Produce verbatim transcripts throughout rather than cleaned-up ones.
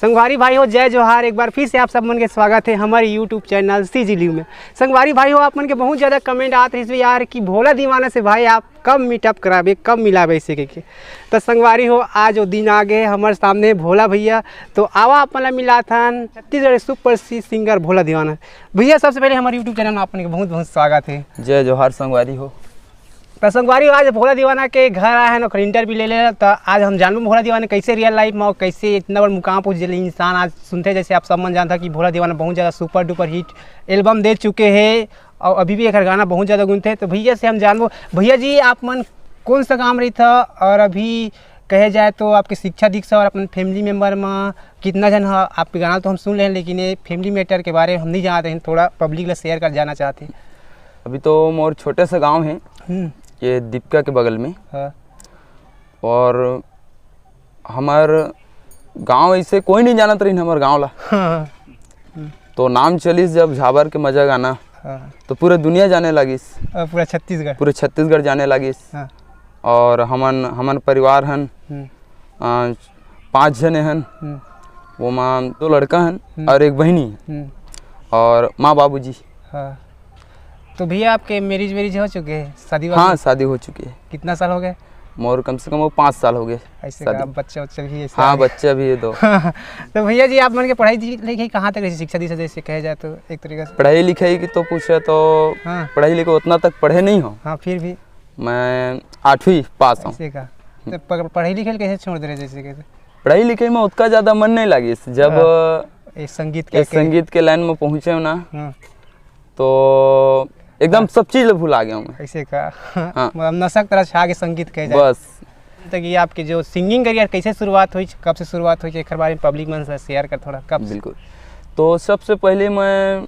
संगवारी भाई हो, जय जोहार। एक बार फिर से आप सब मन के स्वागत है हमारे YouTube चैनल सीजी लिव में। संगवारी भाई हो, आप मन के बहुत ज़्यादा कमेंट आत रहिस यार कि भोला दीवाना से भाई आप कब मीटअप कराबे, कब मिलाबे इसे के। तो संगवारी हो, आज वो दिन आ गए हमारे सामने भोला भैया। तो आवा अपन ला मिलाथन छत्तीसगढ़ सुपर सिंगर भोला दीवाना। भैया, सबसे पहले हमारे YouTube चैनल में आप मन के बहुत बहुत स्वागत है। जय जोहार संगवारी हो। तो संगवारी हो, आज भोला दीवाना के घर आए हैं, ओकर इंटरव्यू ले ले। तो आज हम जानबो भोला दीवाना कैसे रियल लाइफ में और कैसे इतना बड़ मुकाम पहुँच गेले इंसान। आज सुनते जैसे आप सब मन जानता कि भोला दीवाना बहुत ज़्यादा सुपर डुपर हिट एल्बम दे चुके हैं और अभी भी एकर गाना बहुत ज़्यादा गुनते हैं। तो भैया से हम जानबो, भैया जी आप मन कौन सा गाँव रही था और अभी कहे जाए तो आपके शिक्षा दीक्षा और अपन फैमिली मेम्बर में कितना जन है? आपके गाना तो हम सुन लें, लेकिन ये फैमिली मैटर के बारे में हम नहीं जानते हैं, थोड़ा पब्लिक ला शेयर कर जाना चाहते हैं। अभी तो मोर छोटे से गांव है, हम्म। ये दीपका के बगल में। हाँ। और हमार गांव ऐसे कोई नहीं जानत रही हमार गांव ला। हाँ। तो नाम चलिस जब झाबर के मजा गाना, हाँ। तो पूरा दुनिया जाने लागिस। और पूरा छत्तीसगढ़। पूरे छत्तीसगढ़ जाने लागिस। हाँ। और हमन, हमन परिवार हन, हम्म। अ, पाँच जने हन। हम्म। वो माँ दो लड़का हन हम्म। और एक बहिनी है। हम्म। और माँ बाबूजी। हाँ। तो भैया, आपके मैरिज वैरिज हो चुके हैं, शादी वादी? हाँ, शादी हो चुकी है। कितना साल हो गए? मोर कम से कम वो पाँच साल हो गए ऐसे शादी। का बच्चा उच्चा भी ऐसे हाँ, आ गए? बच्चा भी है दो। तो भैया जी, आप मन के पढ़ाई लिखाई कहाँ तक रही, शिक्षा दीक्षा जैसे कहे जाए तो एक तरीका से? पढ़ाई लिखाई की तो पूछे तो हाँ। पढ़ाई लिखाई उतना तक पढ़े नहीं हो। हाँ, फिर भी? मैं आठवीं पास हूँ। ऐसे का? तो पढ़ाई लिखाई कैसे छोड़ दे रहे, जैसे कैसे? पढ़ाई लिखाई में उतना ज़्यादा मन नहीं लागिस। जब हाँ। ये संगीत के ये आके संगीत के लाइन में पहुँचे हो ना, हाँ। तो एकदम हाँ। सब चीज़ भुला गया हूँ मैं। ऐसे का? हाँ। मतलब नशा की तरह छा के संगीत कहे जाए। बस। तक ये आपके जो सिंगिंग करियर कैसे शुरुआत हुई, कब से शुरुआत हुई, एक बारे में पब्लिक मन से शेयर कर थोड़ा, कब से? बिल्कुल। तो सबसे पहले मैं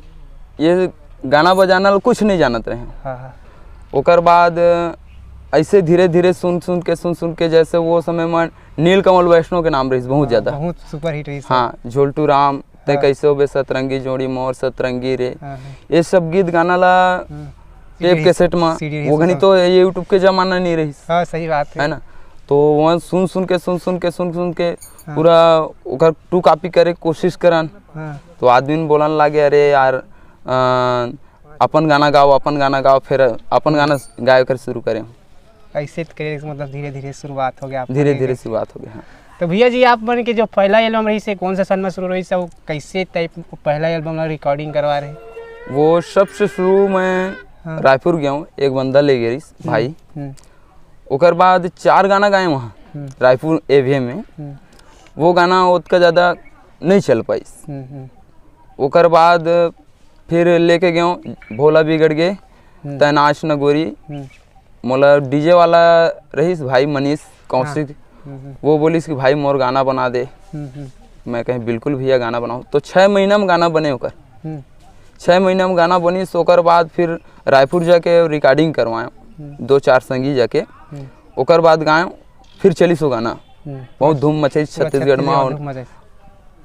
ये गाना बजाना ला कुछ नहीं जानत रहे। हाँ, हाँ। ओकर बाद ऐसे धीरे धीरे सुन सुन के, सुन सुन के, जैसे वो समय में नीलकमल वैष्णव के नाम रहिस बहुत हाँ, ज़्यादा। बहुत सुपर हिट रहिस। हाँ, झोलटू राम, ते हाँ। कैसे होबे सतरंगी जोड़ी मोर सतरंगी रे। हाँ, हाँ। ये सब गीत गाना ला हाँ। टेप सीडी, कैसेट में, सीडी रहिस वो घनी सब। तो ये YouTube के जमाना नहीं रहिस। हाँ, सही बात है। है ना? तो वहाँ सुन सुन के, सुन सुन के, सुन सुन के हाँ। पूरा ओकर टू कॉपी करे के कोशिश करन। हाँ। तो आदमी मन बोलन लागे, "अरे यार, अ, अपन गाना गाओ, अपन गाना गाओ।" फिर अपन गाना गाए कर शुरू करें। ऐसे तो करे, मतलब धीरे धीरे शुरुआत हो गया आपका, धीरे नहीं धीरे क्या? शुरुआत हो गया, हाँ। तो भैया जी, आप मन के जो पहला एल्बम रहिस, कौन सा सन में शुरू रहिस, वो कैसे टाइप पहला एल्बम ला रिकॉर्डिंग करवा रहे? वो सबसे शुरू में हाँ। रायपुर गया हूँ, एक बंदा ले गया रहिस, हम्म, भाई। हम्म। ओकर बाद चार गाना गाए वहाँ, हम्म। रायपुर एवीएम में। हम्म। वो गाना उतना ज़्यादा नहीं चल पाइस। हम्म, हम्म। ओकर बाद फिर लेके गए भोला बिगड़ गे, हम्म। तैनाश न गोरी। हम्म। मोला डीजे वाला रहिस भाई मनीष कौशिक, हाँ। हम्म, हम्म। वो बोलिस कि भाई मोर गाना बना दे। हम्म, हम्म। मैं कहें बिल्कुल भैया गाना बनाओ। तो छः महीना में गाना बने ओकर। हम्म। छः महीना में गाना बनिस, ओकर बाद फिर रायपुर जाके रिकॉर्डिंग करवाएं, हम्म। दो चार संगी जाके। हम्म। ओकर बाद गाएं, फिर चलिस वो गाना। हम्म। बहुत धूम मचाइस पूरा छत्तीसगढ़ में, छत्तीसगढ़ और धूम मचाइस।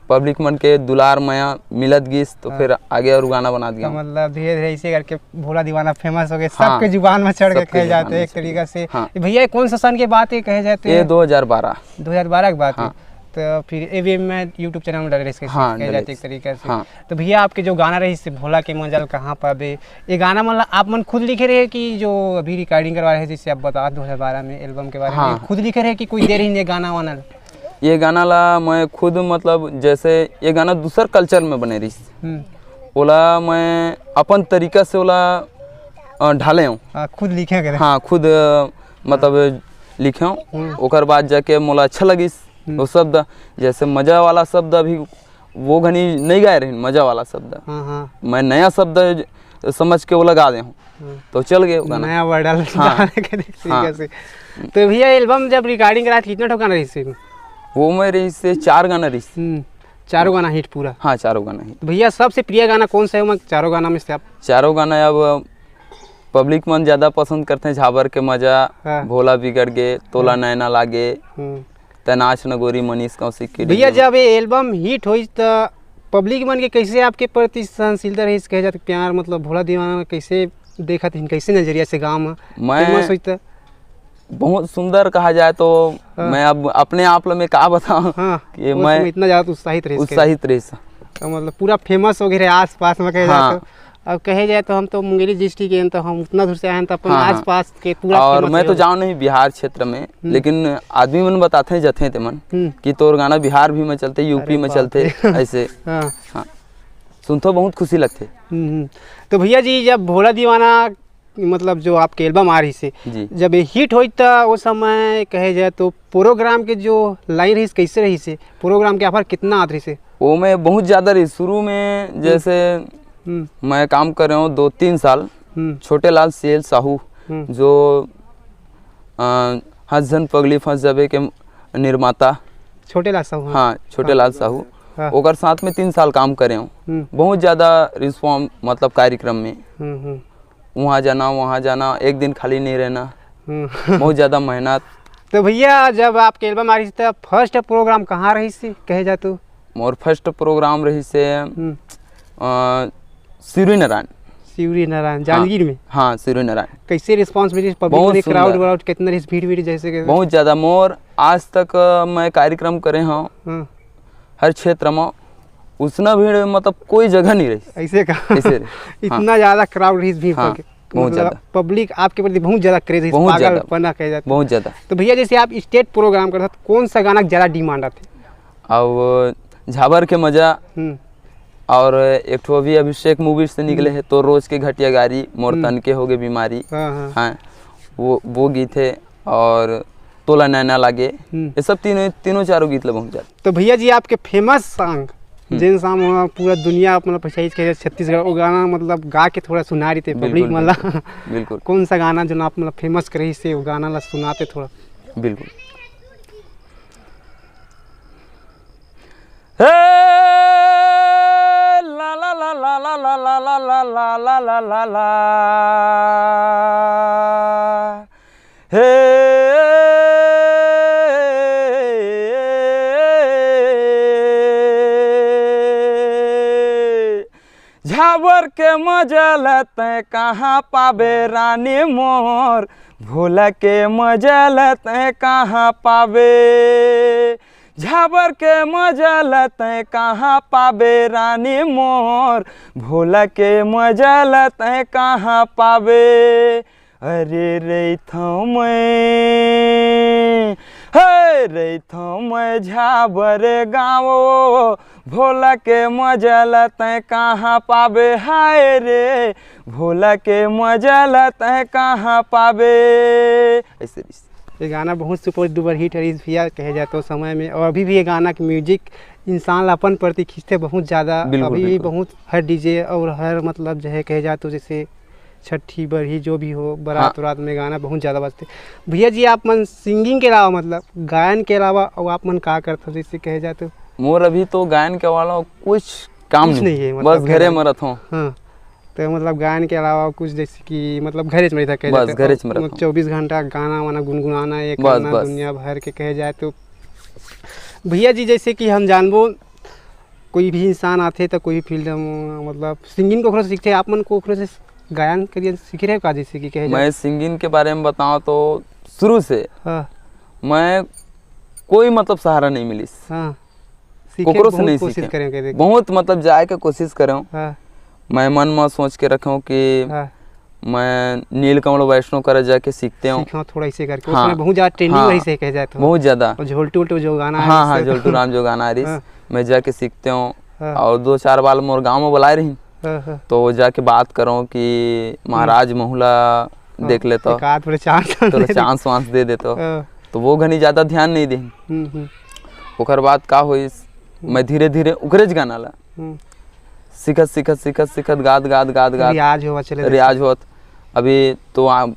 पब्लिक मन के दुलार मया मिलत गिस, तो हाँ। फिर आगे और गाना बनात तो गया। मतलब धीरे धीरे ऐसे करके भोला दीवाना फेमस हो गए, हाँ। सबके जुबान में चढ़ के सबके कहे जुबान जाते हैं में एक चढ़ तरीका गए। से। हाँ। भैया, कौन सा सन की बात है, कहे जाए तो ये ये? दो हज़ार बारह। दो हज़ार बारह की बात है। हाँ। तो फिर एवीएम में YouTube चैनल में डाले रहे, हाँ, कहे डाले जाते एक रहे। तरीका से। हाँ। तो भैया, आपके जो गाना रहिस भोला के मजा ल कहाँ पाबे, ये गाना मतलब आप मन खुद लिखे रहे कि जो अभी रिकॉर्डिंग करवा रहे, जैसे आप बता दो हज़ार बारह में एल्बम के बारे में, हाँ। खुद लिखे रहे कि कोई दे रही है गाना वाना? ये गाना ला मैं खुद, मतलब जैसे ये गाना दूसर कल्चर में बने रहिस, हम्म। ओला मैं अपन तरीका से ओला, अ, ढाले हूँ। हाँ, खुद लिखे करे। हाँ, खुद, अ, मतलब लिखे हूँ। हम्म। ओकर बाद जाके मोला अच्छा लगिस हम्म। वो शब्द, जैसे मजा वाला शब्द अभी वो घनी नहीं गाए रहिन, मजा वाला शब्द। हाँ, हाँ। मैं नया शब्द समझ के वो लगा दे हूँ, हम्म। तो चल गए वो गाना। नया वर्ड डाल हाँ। डाल के देख हाँ। ठीक है से। तो भैया, एल्बम जब रिकॉर्डिंग करा, कितना ठो गाना रहिस? वो में रहिस से चार गाना रहिस। हम्म, चारों गाना हिट पूरा। हाँ, चारों गाना हिट। तो भैया, सबसे प्रिय गाना कौन सा है उमा, चारों गाना में से आप? चारों गाना अब पब्लिक मन ज़्यादा पसंद करते हैं, झाबर के मजा, हाँ। भोला बिगड़ गे, तोला हाँ। नैना लागे, हम्म। तैनाश न गोरी, मनीष कौशिक के भैया, डीजे में। जब ये एल्बम हिट होइस त पब्लिक मन के कैसे आपके प्रति सहनशीलता रहिस, कहे जात प्यार, मतलब भोला दीवाना कैसे देखत हिन, कैसे नजरिया से गाँव में मैं फेमस होइस त? बहुत सुंदर कहा जाए तो हाँ। मैं अब अपने आप ल मैं का बताऊं हाँ, कि वो मैं समय इतना ज्यादा उत्साहित रहिस के। उत्साहित रहिस। तो मतलब पूरा famous हो गए रहे आसपास में कहे जाए हाँ। तो। अब कहे जाए तो हम तो मुंगेली district के हैं, तो हम उतना दूर से आए हैं, तो अपन हाँ, हाँ। आसपास के पूरा और famous मैं हो तो गए। जाऊं नहीं बिहार क्षेत्र में, हम्म। लेकिन आदमी मन बताते हैं जथे ते मन हम्म। कि तोर गाना बिहार भी में चलते, यूपी अरे में बाप चलते, रे। ऐसे। हाँ। हाँ। सुनथो बहुत खुशी लगथे। हम्म, हम्म। तो भैया जी, जब भोला दीवाना मतलब जो आपके album आ रहिसे, जी। जब ये hit होई त वो समय कहे जाए तो program के जो line रहिस, कैसे रहिसे? Program के offer कितना आत रहिसे? वो में बहुत ज्यादा रहिस। शुरू में हम्म। जैसे हम्म। मैं काम करे हूँ दो तीन साल, हम्म। छोटे लाल सी एल साहू, हम्म। जो, अ, हंस झन पगली फंस जाबे के निर्माता। छोटे लाल साहू, हाँ। हाँ, छोटे हाँ। लाल साहू। हाँ। ओकर साथ में तीन साल काम करे हूँ। हम्म। बहुत ज्यादा response, मतलब कार्यक्रम में। हम्म, हम्म। वहाँ जाना, वहाँ जाना, एक दिन खाली नहीं रहना। हम्म। बहुत ज्यादा मेहनत। तो भैया, जब आपके album आ रहिस, तब first program कहाँ रहिसे, कहे जा तो? मोर first program रहिसे, हम्म। अ, सिवरी नारायण। सिवरी नारायण, हाँ, जांजगीर में? हाँ, सिवरी नारायण। कैसे response मिलिस? Public बहुत में crowd सुंदर। व्राउड कितना रहिस, भीड़ वीड़ जैसे के? बहुत ज्यादा। मोर आज तक, अ, मैं कार्यक्रम करे हूँ, हाँ। हर क्षेत्र में उसना भीड़, मतलब, कोई जगह नहीं रहिस। ऐसे का? ऐसे रहिस। इतना हाँ। ज्यादा crowd रहिस भीड़ हाँ, पर के। बहुत मतलब, ज्यादा। Public आपके प्रति बहुत ज्यादा craze रहिस, बहुत ज्यादा। पागलपना कहे जाता। बहुत ज्यादा। तो भैया, जैसे आप stage program करत, कौन सा गाना के ज्यादा demand आथे? अब झाबर के मजा हम्म। और एक ठो अभी अभिषेक movie से निकले हम्म। है, तो रोज के घटिया गारी, मोर हम्म। तन के होगे बीमारी। हाँ, हाँ। हाँ, वो, वो गीत है। और तोला नैना लागे, हम्म। ये सब तीनों, तीनों चारों गीत ल बहुत ज्यादा। तो भैया जी, आपके famous song, हम्म। जेन song पूरा दुनिया आप मतलब पहचान के छत्तीसगढ़, वो गाना मतलब गा के थोड़ा सुना रहिते बिल्कुल, public मन ला। बिल्कुल, बिल्कुल। कौन सा गाना जो आप मतलब famous करे से वो गाना ला सुनाते थोड़ा? बिल्कुल। हे ला ला ला ला ला ला ला ला ला ला ला ला ला। हे झाबर के मजा ल तैं कहाँ पाबे रानी मोर, भोला के मजा ल तैं कहाँ पाबे। झाबर के मजा ल तैं कहाँ पाबे रानी मोर, भोला के मजा ल तैं कहाँ पाबे। अरे रहिथौं मैं, हे रहिथौं मैं झाबर गाँव, भोला के मजा ल तैं कहाँ पाबे, हाय रे, भोला के मजा ल तैं कहाँ पाबे। ऐसे, ऐसे। ये गाना बहुत super duper hit है इस भैया कहे जाए तो समय में, और अभी भी ये गाना के music इंसान ला अपन प्रति खींचते बहुत ज़्यादा। बिल्कुल, अभी भी बिल्कुल। बहुत हर DJ और हर मतलब जो है कहे जाए तो जैसे छठी बरही जो भी हो, बारात हाँ। उरात में गाना बहुत ज़्यादा बजते। भैया जी, आप मन singing के अलावा मतलब गायन के अलावा और आप मन का करते हो जैसे कहे जाए तो? मोर अभी तो गायन के वाला कुछ काम कुछ नहीं। नहीं है, मतलब बस घरे घरे में रहत हूँ। हाँ। तो मतलब गायन के अलावा कुछ जैसे कि मतलब घरे में रहता कहे बस जाते हो? घरे में रहत हूँ। चौबीस घंटा गाना वाना गुनगुनाना, ये बस, करना, बस। दुनिया भर के कहे जाए तो। भैया जी, जैसे कि हम जानबो, कोई भी इंसान आथे तो कोई भी field में मतलब singing कोखरो से सीखथे, आप मन कोखरो से गायन करियन सीखे रहे का, जैसे कि कहे जाए? मैं singing के बारे में बताऊँ तो शुरू से हाँ। मैं कोई मतलब सहारा नहीं मिलिस। हाँ। सीखे कोकरो से बहुत नहीं कोशिश सीखे। करें के देख। बहुत मतलब जाए के कोशिश करें। हाँ। मैं मन में सोच के रखे हूँ कि हाँ। मैं नीलकमल वैष्णव करा जाके सीखते हूँ। सीखा थोड़ा इसे करके। हाँ। उसमें बहुत ज्यादा trending हाँ। रही से कहे जाए तो। बहुत ज्यादा। और झोलटू उल्टू जो गाना है हाँ, हाँ, इससे झोलटू राम जो गाना है रिस, हाँ। मैं जाके सीखते हूँ। हाँ। और दो चार बार मोर गाँव में बुलाए रही, हाँ, हाँ। तो जाके बात करो कि महाराज हम्म। महू ला हाँ, देख लेतो। एक आध बार chance तो दे दे। Chance वांस दे देतो। हाँ। तो वो घनी ज्यादा ध्यान नहीं दे। हम्म, हम्म। ओकर बाद का होइस, हम्म। मैं धीरे-धीरे उकरेच गाना ला हम्म। सीखत, सीखत, सीखत, सीखत, गात, गात, गात, गात, रियाज होवा चले रियाज देथे। होत। अभी तो आ-,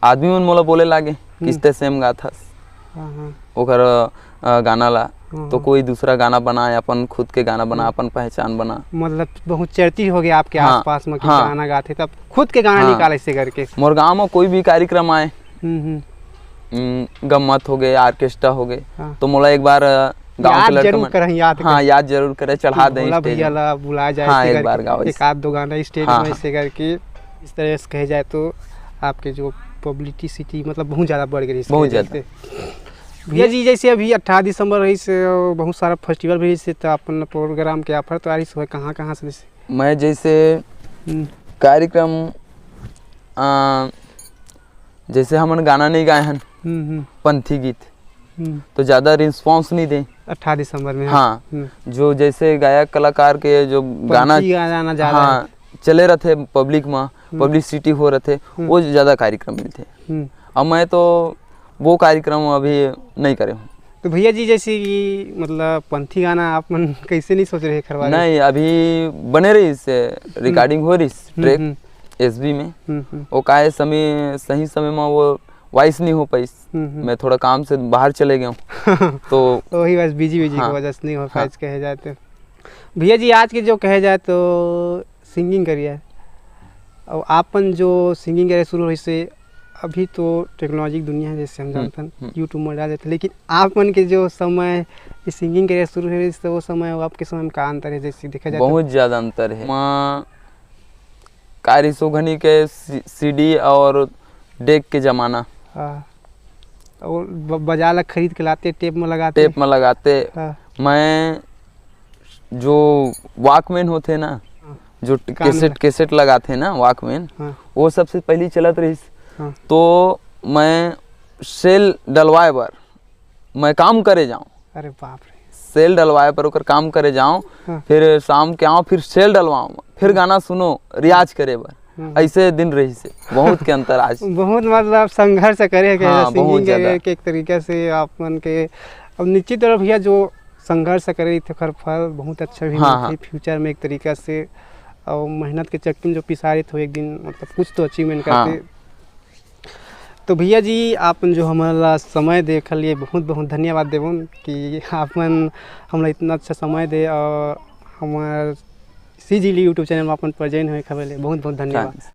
आदमी मन मोला बोले लागे, हम्म। "किसते same गात हस?" हाँ, हाँ। ओकर, अ, गाना ला, हाँ, तो हाँ। कोई दूसरा गाना बना, अपन खुद के गाना बना, हम्म। अपन पहचान बना। मतलब बहुत चर्चित हो गया आपके हाँ, आसपास में कि हाँ। गाना गाथे, तब खुद के गाना हाँ। निकाले से करके। मोर गाँव में कोई भी कार्यक्रम आए, हम्म, हम्म। हम्म, गम्मत हो गए, orchestra हो गए, हाँ। तो मोला एक बार, अ, गाँव याद के लड़का जरूर मन, करही, याद हाँ, कर। याद जरूर करे, चढ़ा दें भोला stage भैया में। ला बुलाया जाए, हाँ, ऐसे एक करके बार गाओ एक इस-, आध दो गाना stage हाँ, में हाँ। ऐसे करके, इस तरह से कहे जाए तो आपके जो पब्लिसिटी मतलब बहुत ज़्यादा बढ़ गई इसके बहुत ज़्यादा। चलते। भैया जी, जैसे अभी अट्ठाईस दिसंबर रहिस, बहुत सारा फेस्टिवल भी रहिस, तो अपन प्रोग्राम के ऑफर तो आ रहिस होय, कहाँ कहाँ से रहिस? मैं जैसे हम्म। कार्यक्रम, आ, जैसे हमन गाना नहीं गाए हन, हम्म, हम्म। पंथी गीत, हम्म। तो ज़्यादा रिस्पॉन्स नहीं दे। अट्ठाईस दिसंबर में। हाँ, हम्म। जो जैसे गायक कलाकार के जो गाना, पंथी गाना ज़्यादा हाँ, है। चले रहते पब्लिक में, हम्म। पब्लिसिटी हो रहते, हम्म। वो ज़्यादा कार्यक्रम मिलते। हम्म। अब मैं तो वो कार्यक्रम अभी नहीं करे हूँ। तो भैया जी, जैसे कि मतलब पंथी गाना आप मन कैसे नहीं सोच रहे खरवा रहे? नहीं, अभी बने रहिस, हम्म। रिकॉर्डिंग हो रहिस हम्म, ट्रैक हम्म। एसबी में। हम्म, हम्म। वो काहे समय, सही समय में वो वॉइस नहीं हो पाइस। हम्म, हम्म। मैं थोड़ा काम से बाहर चले गया हूँ। तो तो वही बस बिजी बिजी हाँ। की वजह से नहीं हो हाँ। पाइस कहे जाए तो। भैया जी, आज के जो कहे जाए तो सिंगिंग करियर, और आपन जो सिंगिंग करियर शुरू होइस से, अभी तो टेक्नोलॉजी की दुनिया है, जैसे हम हम्म, जानते हैं, हम्म। YouTube में डाल देते हैं, लेकिन आप मन के जो समय ये सिंगिंग करियर शुरू होइस, तो वो समय और आपके समय में का अंतर है, जैसे देखा जाए तो? बहुत ज़्यादा अंतर है। माँ, का रिसो घनी के सी-, सीडी और डेक के ज़माना। हाँ। और ब-, बाजार ला खरीद के लाते, टेप में लगाते। टेप में लगाते। हाँ। मैं जो वॉकमैन होते ना, हाँ। जो ट-, कान कैसेट, में। कैसेट लगाते ना वॉकमैन, हाँ। वो सबसे पहले चलत रहिस। हाँ। तो मैं सेल डलवाए बर मैं काम करे जाऊँ। अरे बाप रे। सेल डलवाए पर ओकर काम करे जाऊँ, हाँ। फिर शाम के आऊँ, फिर सेल डलवाऊँ, फिर गाना सुनो, रियाज करे बर। हम्म। ऐसे दिन रहिस हे, बहुत के अंतर आज। बहुत मतलब संघर्ष करे के हाँ, सिंगिंग बहुत ज़्यादा। के एक तरीका से आप मन के। अब निश्चित तौर भैया जो संघर्ष करे थे, ओकर फल बहुत अच्छा भी हाँ, मिलथे हाँ। फ्यूचर में एक तरीका से। और मेहनत के चक्की में जो पिसारे थे, एक दिन मतलब कुछ तो अचीवमेंट हाँ। करते। तो भैया जी, आप जो हमला समय दे, ओखर लिए बहुत बहुत धन्यवाद देबोन कि आप मन हमला इतना अच्छा समय दे और हमार सीजीली YouTube चैनल में अपन प्रेजेंट होए खबर ले बहुत बहुत धन्यवाद। Thanks।